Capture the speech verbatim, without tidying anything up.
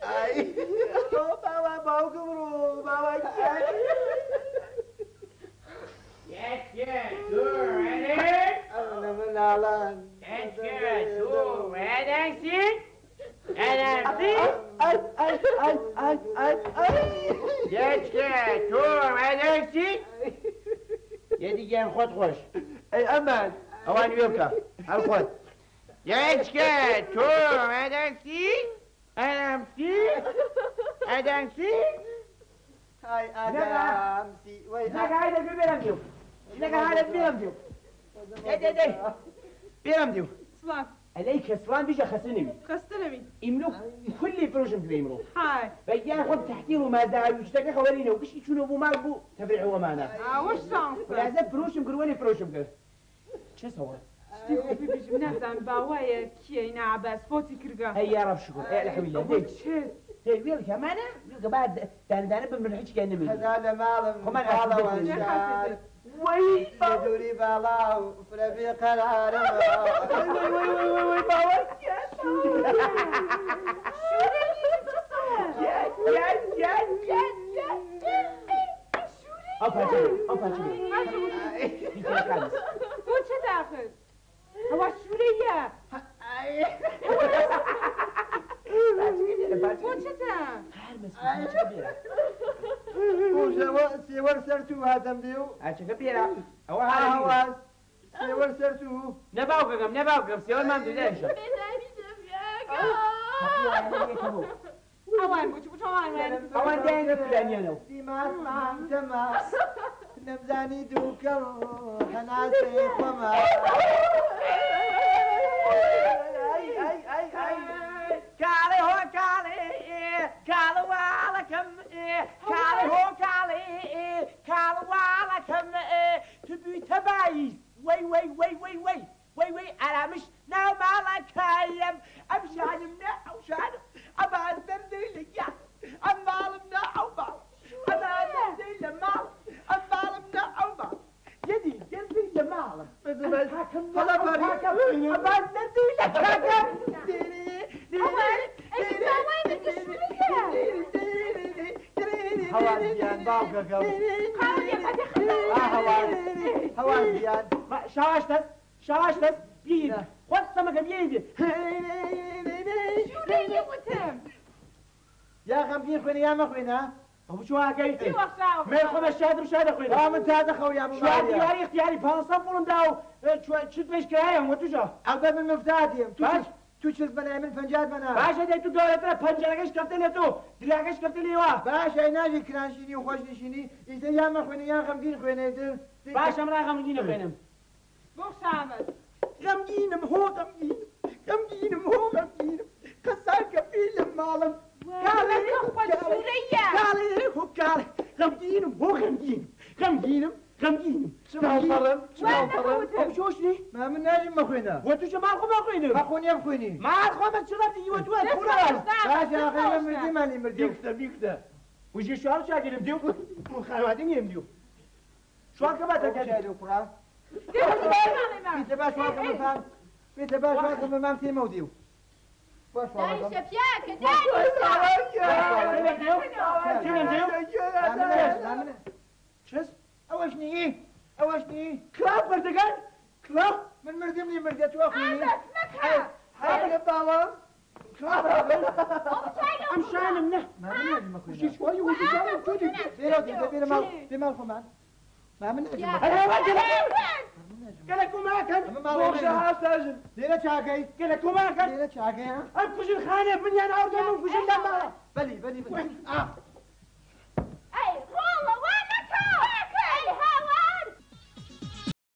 Ai. Oh, māua, māua, māua, yes, yes, sure, ready? Yes, yes, sure, ready, sit. Ready, sit. Ai, ai, ai. Yes, yes, sure, ready, sit. Yes, yes, خود خوش. Ai, aman. Awan, welcome. Al khud. Yes, yes, sure, ready, sit. Adam si. Adam si. Hai, Adam si. Wai, Adam. Adam, Adam, Adam. Adam, Adam. Dai, dai, dai. Adam, Adam. Salam. عليك السلام، بيجا خسنمي. خسنمي. إملو كل بروشم كده إمرو. هاي. بيجي أنا خد تحتي له ما دعوي، اشتكى خوالينا، وكش يشونو بو مال بو، تفرحوا أمانة. آه، وش شانسه؟ ولازم بروشم كده، وين بروشم كده؟ چه سوا؟ شتي خو ببيجم نازم باوايا كيا إنا عباس فوتي كرقا. هي يا رب شكر. إيه، الحمد لله. أبو تشيت. هي ويل كمان؟ ويل كمان دان دان بمن حج كأنه من. هذا لمالم. كمان أشوف وي. يدوري بالاو، فربي قرار. وي، وي، وي، وي، وي، وي، باوا. شو لي؟ شو لي؟ يا، يا، يا، يا، يا. أو فاجئة، أو فاجئة. فاجئة. بيتي كامس. بوتشا داخل. هوا شو ليا؟ بوتشا تا. وشا وا-، سيور سرتو هاتم ديو. هاتشا كبيرة. هوا هاتم ديو. سيور سرتو. نباو كم، نباو كم، سيور ما مدو دايشا. أوان، بوتشو، بوتشو، أوان، أوان. أوان داين دي بلانيانو. ديماس، مام، تماس. نمزاني دوكل، خناسي خما. أي، أي، أي، أي. كالي هو كالي، كالي والا كم، كالي هو كالي، كالي والا كم، تبي تبايس. وي، وي، وي، وي، وي. وي وي، أنا مش ناو مالا كايم. أمشانم نا أوشانم. أبان دردي ليا. أمالم نا أوبال. أبان دردي لمال. أمالم نا أوبال. يدي دردي لمال. بس، بس. أتاكم نا هلا باري. أتاكم. أبان دردي لكاكم. ديري، ديري، أوان، ديري، أنت وين ديري، بتشوفيها؟ ديري، ديري، ديري، ديري، هوا ديري، زيان، ديري، باوكا، ديري، ديري، ديري، ديري. آه، هوا. هوا زيان. ما، شاش بس. شاش بس بيد. لا. خد سمكة بيد. شو لي يا متم؟ يا غمجين خوينة، يا ما خوينة. أبو شو هاكي؟ شو وخشاو؟ ما يخو مشاهد، مشاهد خوينة. آه، من تازة خو يا أبو شو هاكي ماريا. ياري اختياري، بان صفر داو. آه، شو، شو تبيش كرايا، وتوشا. أو ده من مفتاح ديم. باش. تو چل بنا، من فنجاد بنا. باش، هدي تو دولة ترى فنجرة كش كفتلي تو. دراع كش كفتلي وا. باش، أي ناجي كرانشيني وخوشنشيني. إذا يا ما خوينة، يا غمجين خوينة، إذا. باش، أمرا غمجين خوينة. بوخشامس. غمجينم هو غمجينم، غمجينم هو غمجينم، خسار كفيل مالم. واو، كالي، يا أخوة كالي، سوريا. كالي، هو كالي. غمجينم هو غمجينم، غمجينم، غمجينم. شو غمجينم. مطرم؟ شو مطرم؟ أبو شوشني؟ ما من ناجم ما خوينا. وتو شو مالكم ما خوينا؟ ما خوينا يا خويني. مالكم ما تشرب دي وتو وتو. باش يا أخي، أنا مردي مالي مردي. بيكتا، بيكتا. وجي شو عارف شو عارف يمديو؟ وخاواتين يمديو. شوال كمان تكلم. شايل القرآن. بيت باش شوال كمان فهم. بيت باش شوال كمان ما مسي موديو. باش شوال كمان. دايشة بياكة، دايشة. كلمة ديو. كلمة ديو. شس؟ أوشني إيه؟ أوشني إيه؟ كلاب بردقان؟ كلاب؟ من مردم لي مردت وأخوي. هذا اسمك. هاي، هاي بابا. أمشان منه. ما من يجي مخوي. وشي شوي، وشي شوي، وشي شوي. ديرو، ديرو، ديرو، ما، ديرو ما الخمان. ما من يجي مخوي. أنا ما جيت. قال لك وما كان. ما، ما، ما، ما. ديرو شاكي. قال لك وما كان. ديرو شاكي، ها؟ أم كوشن خانة، من يانا أرض، أم كوشن دم. بلي، بلي، بلي. آه.